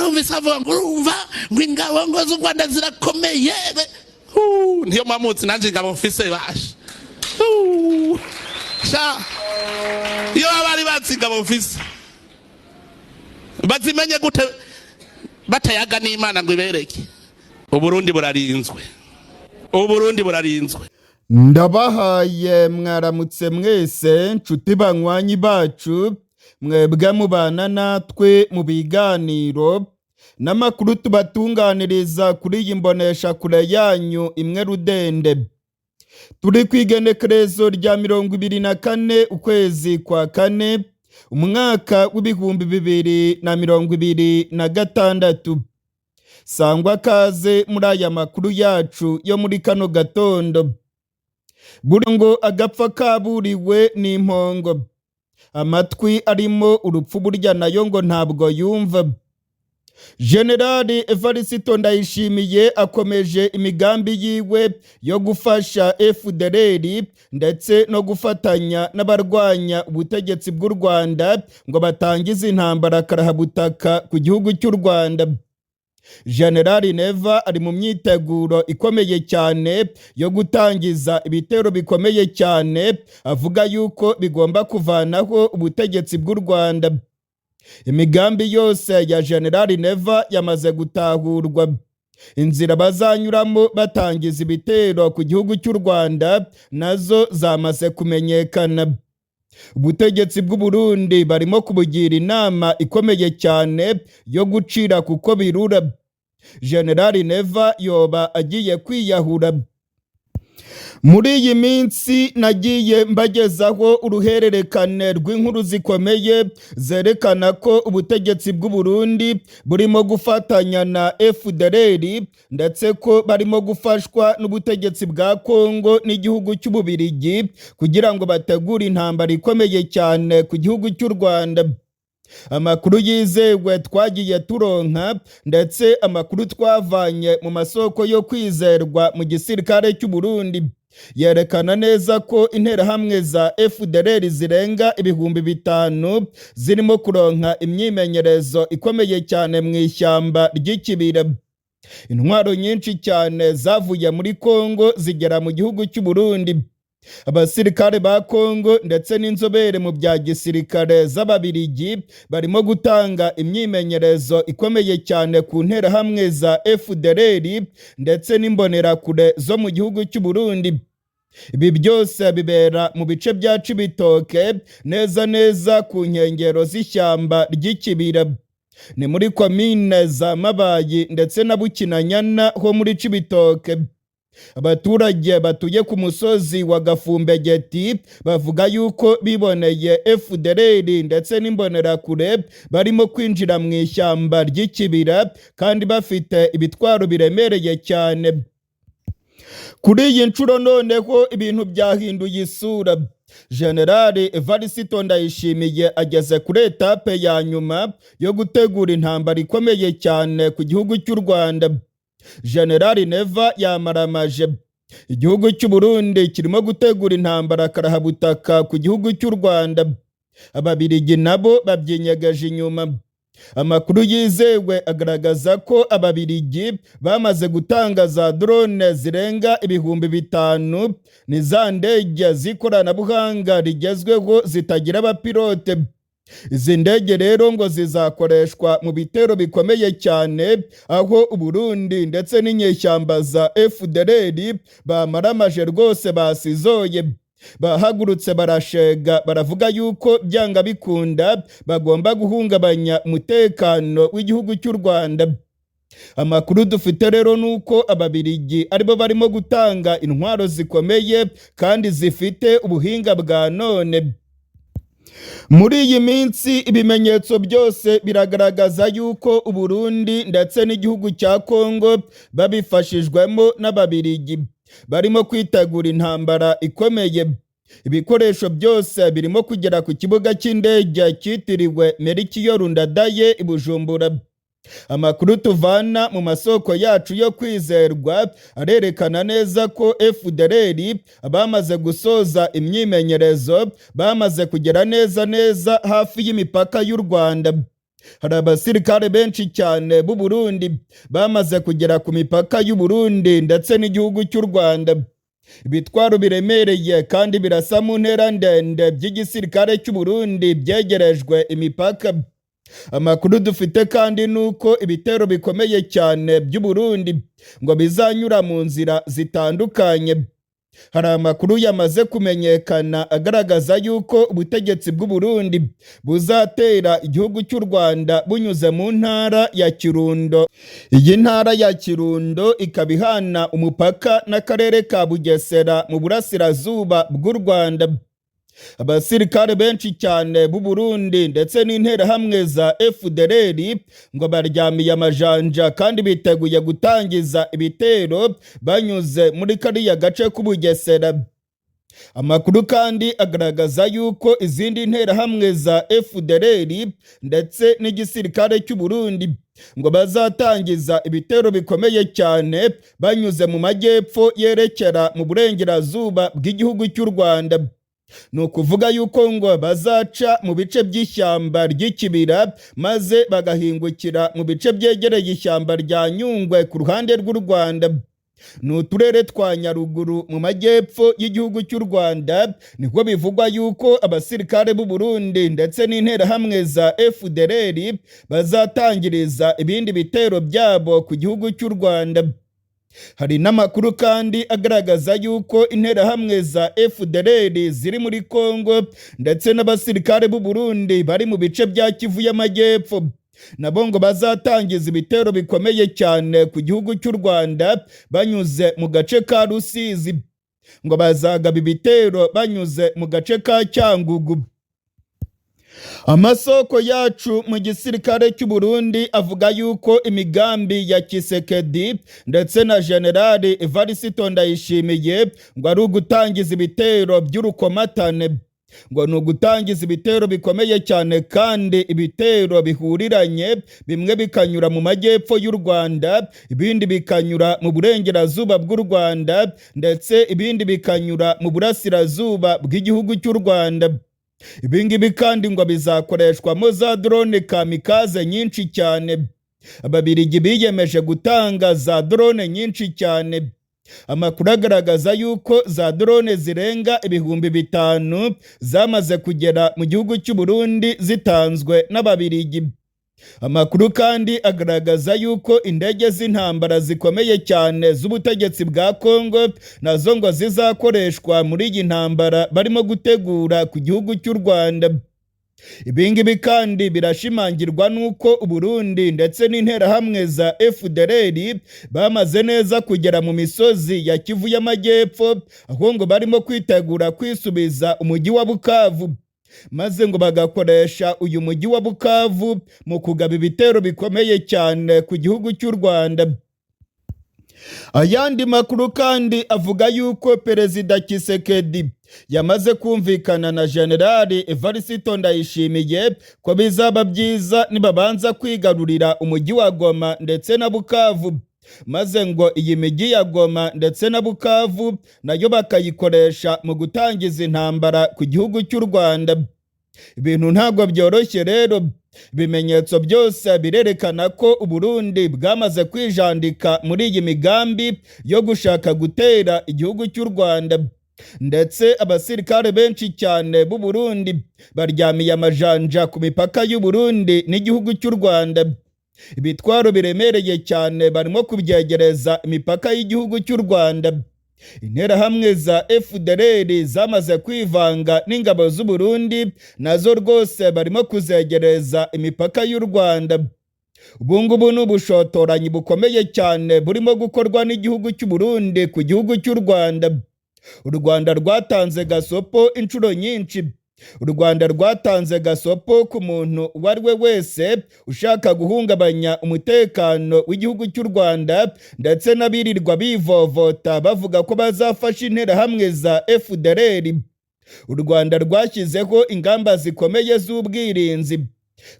Narumvise avuga ngo urumva ngo ingabo ngo z'u Rwanda zirakomeye. Niyo mamutsi nanje ingabo mfise basha. Sha, iyo baba bari bazi ingabo mfise, bazimenye gute batayaga n'Imana ngo ibereke? Uburundi burarinzwe, Uburundi burarinzwe. Ndabahaye mwaramutse mwese, nshuti banywanyi bacu, mwebwe mubana natwe mu biganiro n'amakuru tubatunganiriza kuri iyi mboneshakure yanyu imwe rudende. Turi ku igenekerezo rya 24 ukwezi kwa kane, umwaka w'2026. Sangwa kaze muri aya makuru yacu yo muri kano gatondo. Buri ngo agapfa kaburiwe n'impongo, amatwi arimo urupfu burya nayo ngo ntabwo yumva. Generali Evariste Ndayishimiye akomeje imigambi yiwe yo gufasha FDLR ndetse no gufatanya n'abarwanya ubutegetsi bw'u Rwanda ngo batangize intambara karahabutaka ku gihugu cy'u Rwanda. Generali Neva ari mu myiteguro ikomeye cyane yo gutangiza ibitero bikomeye cyane, avuga yuko bigomba kuvanaho ubutegetsi bw'u Rwanda. Imigambi yose ya Generali Neva yamaze gutahurwa. Inzira bazanyuramo batangiza ibitero ku gihugu cy'u Rwanda nazo zamaze kumenyekana. Ubutegetsi bw'u Burundi barimo kubugira inama ikomeye cyane yo gucira kuko birura. Generali Neva yoba agiye kwiyahura. Muri iyi minsi nagiye mbagezaho uruhererekane rw'inkuru zikomeye zerekana ko ubutegetsi bw'u Burundi burimo gufatanya na FDLR, ndetse ko barimo gufashwa n'ubutegetsi bwa Kongo n'igihugu cy'Ububirigi kugira ngo bategure intambara ikomeye cyane ku gihugu cy'u Rwanda. Amakuru yizewe twagiye turonka, ndetse amakuru twavanye mu masoko yo kwizerwa mu gisirikare cy'u Burundi, yerekana neza ko interahamwe za FDLR zirenga 5000 zirimo kuronka imyimenyerezo ikomeye cyane mu ishyamba ry'Ikibira. Intwaro nyinshi cyane zavuye muri Kongo zigera mu gihugu cy'u Burundi. Abasirikare ba Kongo ndetse n'inzobere mu bya gisirikare z'Ababirigi barimo gutanga imyimenyerezo ikomeye cyane ku nterahamwe za FDLR ndetse n'imbonerakure zo mu gihugu cy'u Burundi. Ibi byose bibera mu bice bya Cibitoke, neza neza ku nkengero z'ishyamba ry'Ikibira. Ni muri komine za Mabayi ndetse na Bukinanyana ho muri Cibitoke. Abaturage batuye ku musozi wa Gafumbegeti bavuga yuko biboneye FDLR ndetse n'imbonerakure barimo kwinjira mu ishyamba ry'Ikibira kandi bafite ibitwaro biremereye cyane. Kuri iyi nshuro noneho ibintu byahinduye isura. Generali Evariste Ndayishimiye ageze kuri étape ya nyuma yo gutegura intambara ikomeye cyane ku gihugu cy'u Rwanda. Generali Neva yamaramaje. Igihugu cy'u Burundi kirimo gutegura intambara karahabutaka ku gihugu cy'u Rwanda. Ababirigi nabo babyinyegeje inyuma. Amakuru yizewe agaragaza ko Ababirigi bamaze gutanga za drone zirenga 5000, ni za ndege z'ikoranabuhanga rigezweho zitagira abapilote. Izi ndege rero ngo zizakoreshwa mu bitero bikomeye cyane, aho Uburundi ndetse n'inyeshyamba za FDLR bamaramaje rwose, basizoye, bahagurutse, barashega, baravuga yuko byanga bikunda bagomba guhungabanya umutekano w'igihugu cy'u Rwanda. Amakuru dufite rero ni uko Ababirigi aribo barimo gutanga intwaro zikomeye kandi zifite ubuhinga bwa none. Muri iyi minsi ibimenyetso byose biragaragaza yuko Uburundi ndetse n'igihugu cya Kongo babifashijwemo n'Ababirigi barimo kwitegura intambara ikomeye. Ibikoresho byose birimo kugera ku kibuga cy'indege cyitiriwe Melchior Ndadaye i Bujumbura. Amakuru tuvana mu masoko yacu yo kwizerwa arerekana neza ko FDLR bamaze gusoza imyimenyerezo, bamaze kugera neza neza hafi y'imipaka y'u Rwanda. Hari abasirikare benshi cyane b'u Burundi bamaze kugera ku mipaka y'u Burundi ndetse n'igihugu cy'u Rwanda. Ibitwaro biremereye kandi birasa mu ntera ndende by'igisirikare cy'u Burundi byegerejwe imipaka. Amakuru dufite kandi ni uko ibitero bikomeye cyane by'u Burundi ngo bizanyura mu nzira zitandukanye. Hari amakuru yamaze kumenyekana agaragaza yuko ubutegetsi bw'u Burundi buzatera igihugu cy'u Rwanda bunyuze mu ntara ya Kirundo. Iyi ntara ya Kirundo ikaba ihana umupaka n'akarere ka Bugesera mu burasirazuba bw'u Rwanda. Abasirikare benshi cyane b'u Burundi ndetse n'interahamwe za FDLR ngo baryamiye amajanja kandi biteguye gutangiza ibitero banyuze muri kariya gace k'Ubugesera. Amakuru kandi agaragaza yuko izindi nterahamwe za FDLR ndetse n'igisirikare cy'u Burundi ngo bazatangiza ibitero bikomeye cyane banyuze mu majyepfo yerekera mu burengerazuba bw'igihugu cy'u Rwanda. Ni ukuvuga yuko ngo bazaca mu bice by'ishyamba ry'ikibira, maze bagahingukira mu bice byegereye ishyamba rya Nyungwe ku ruhande rw'u Rwanda. Ni uturere twa Nyaruguru mu majyepfo y'igihugu cy'u Rwanda. Nibwo bivugwa yuko abasirikare b'u Burundi ndetse n'interahamwe za FDLR bazatangiriza ibindi bitero byabo ku gihugu cy'u Rwanda. Hari n'amakuru kandi agaragaza yuko interahamwe za FDLR ziri muri Kongo ndetse n'abasirikare b'u Burundi bari mu bice bya Kivu y'Amajyepfo nabo ngo bazatangiza ibitero bikomeye cyane ku gihugu cy'u Rwanda banyuze mu gace ka Rusizi. Ngo bazagaba ibitero banyuze mu gace ka Cyangugu. Amasoko yacu mu gisirikare cy'u Burundi avuga yuko imigambi ya Tshisekedi ndetse na Generali Evariste Ndayishimiye ngo ari ugutangiza ibitero by'urukomatane. Ngo ni ugutangiza ibitero bikomeye cyane kandi ibitero bihuriranye, bimwe bikanyura mu majyepfo y'u Rwanda, ibindi bikanyura mu burengerazuba bw'u Rwanda, ndetse ibindi bikanyura mu burasirazuba bw'igihugu cy'u Rwanda. Ibi ngibi kandi ngo bizakoreshwamo za drone kamikaze nyinshi cyane. Ababirigi biyemeje gutanga za drone nyinshi cyane. Amakuru agaragaza yuko za drone zirenga 5000 zamaze kugera mu gihugu cy'u Burundi zitanzwe n'Ababirigi. Amakuru kandi agaragaza yuko indege z'intambara zikomeye cyane z'ubutegetsi bwa Kongo nazo ngo zizakoreshwa muri iyi ntambara barimo gutegura ku gihugu cy'u Rwanda. Ibi ngibi kandi birashimangirwa n'uko Uburundi ndetse n'interahamwe za FDLR bamaze neza kugera mu misozi ya Kivu y'Amajyepfo, aho ngo barimo kwitegura kwisubiza umujyi wa Bukavu, maze ngo bagakoresha uyu mujyi wa Bukavu mu kugaba ibitero bikomeye cyane ku gihugu cy'u Rwanda. Ayandi makuru kandi avuga yuko Perezida Tshisekedi yamaze kumvikana na Generali Evariste Ndayishimiye ko bizaba byiza nibabanza kwigarurira umujyi wa Goma ndetse na Bukavu, maze ngo iyi mijyi ya Goma ndetse na Bukavu nayo bakayikoresha mu gutangiza intambara ku gihugu cy'u Rwanda. Ibintu ntabwo byoroshye rero. Ibimenyetso byose birerekana ko Uburundi bwamaze kwijandika muri iyi migambi yo gushaka gutera igihugu cy'u Rwanda, ndetse abasirikare benshi cyane b'u Burundi baryamiye amajanja ku mipaka y'u Burundi n'igihugu cy'u Rwanda. Ibitwaro biremereye cyane barimo kubyegereza imipaka y'igihugu cy'u Rwanda. Interahamwe za FDLR zamaze kwivanga n'ingabo z'u Burundi, nazo rwose barimo kuzegereza imipaka y'u Rwanda. Ubu ngubu ni ubushotoranyi bukomeye cyane burimo gukorwa n'igihugu cy'u Burundi ku gihugu cy'u Rwanda. U Rwanda rwatanze gasopo inshuro nyinshi. U Rwanda rwatanze gasopo ku muntu uwo ari we wese ushaka guhungabanya umutekano w'igihugu cy'u Rwanda, ndetse n'abirirwa bivovota bavuga ko bazafasha interahamwe za FDLR. U Rwanda rwashyizeho ingamba zikomeye z'ubwirinzi,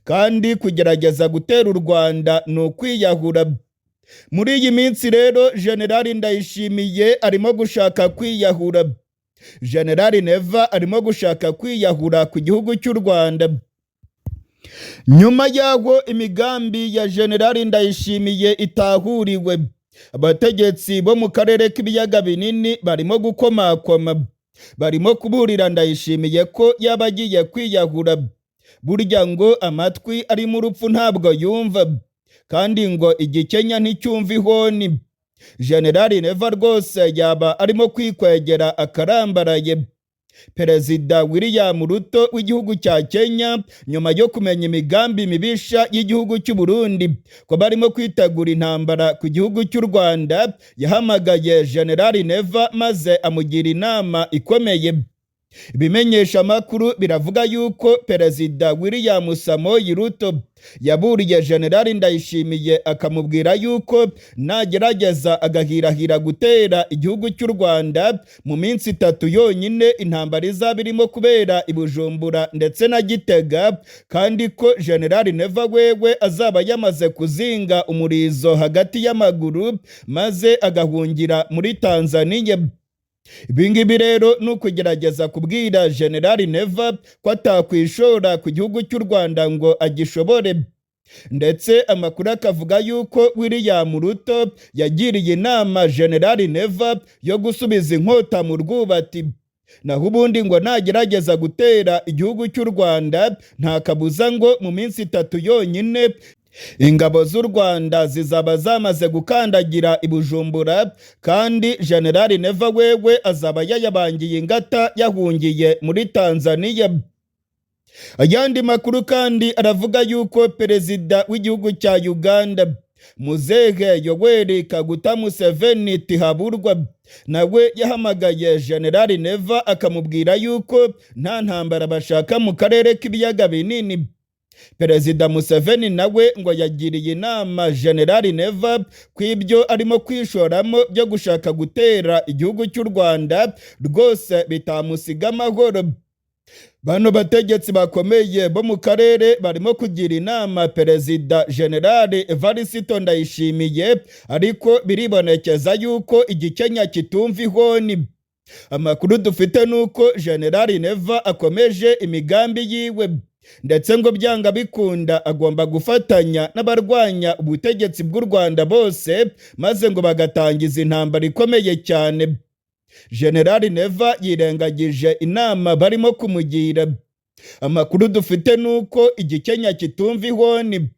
kandi kugerageza gutera u Rwanda ni ukwiyahura. Muri iyi minsi rero, Generali Ndayishimiye arimo gushaka kwiyahura. Generali Neva arimo gushaka kwiyahura ku gihugu cy'u Rwanda. Nyuma y'aho imigambi ya Generali Ndayishimiye itahuriwe, abategetsi bo mu karere k'ibiyaga binini barimo gukomakoma, barimo kuburira Ndayishimiye ko yaba agiye kwiyahura. Burya ngo amatwi arimo urupfu ntabwo yumva, kandi ngo igikenya nticyumva ihoni. Generali Neva rwose yaba arimo kwikwegera akarambaraye. Perezida William Ruto w'igihugu cya Kenya, nyuma yo kumenya imigambi mibisha y'igihugu cy'u Burundi ko barimo kwitegura intambara ku gihugu cy'u Rwanda, yahamagaye Generali Neva maze amugira inama ikomeye. Ibimenyesha amakuru biravuga yuko Perezida William Samoei Ruto yaburiye Generali Ndayishimiye, akamubwira yuko nagerageza agahirahira gutera igihugu cy'u Rwanda, mu minsi 3 yonyine intambara izaba irimo kubera i Bujumbura ndetse na Gitega, kandi ko Generali Neva wewe azaba yamaze kuzinga umurizo hagati y'amaguru maze agahungira muri Tanzania. Ibingibi rero ni ukugerageza kubwira Generali Neva ko atakwishora ku gihugu cy'u Rwanda ngo agishobore. Ndetse amakuru akavuga yuko William Ruto yagiriye inama Generali Neva yo gusubiza inkota mu rwubati, naho ubundi ngo nagerageza gutera igihugu cy'u Rwanda, nta kabuza ngo mu minsi 3 yonyine ingabo z'u Rwanda zizaba zamaze gukandagira i Bujumbura, kandi Generali Neva wewe azaba yayabangiye ingata yahungiye muri Tanzania. Ayandi makuru kandi aravuga yuko perezida w'igihugu cya Uganda, Muzehe Yoweri Kaguta Museveni Tihaburwa, nawe yahamagaye Generali Neva akamubwira yuko nta ntambara bashaka mu karere k'ibiyaga binini. Perezida Museveni nawe ngo yagiriye inama Generali Neva ko ibyo arimo kwishoramo byo gushaka gutera igihugu cy'u Rwanda rwose bitamusiga amahoro. Bano bategetsi bakomeye bo mu karere barimo kugira inama Perezida Generali Evariste Ndayishimiye, ariko biribonekeza yuko igikenya kitumva ihoni. Amakuru dufite nuko Generali Neva akomeje imigambi yiwe, ndetse ngo byanga bikunda agomba gufatanya n'abarwanya ubutegetsi bw'u Rwanda bose, maze ngo bagatangiza intambara ikomeye cyane. Generali Neva yirengagije inama barimo kumugira. Amakuru dufite nuko igikenya kitumva ihoni.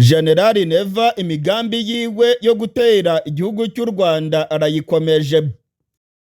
Generali Neva imigambi yiwe yo gutera igihugu cy'u Rwanda arayikomeje.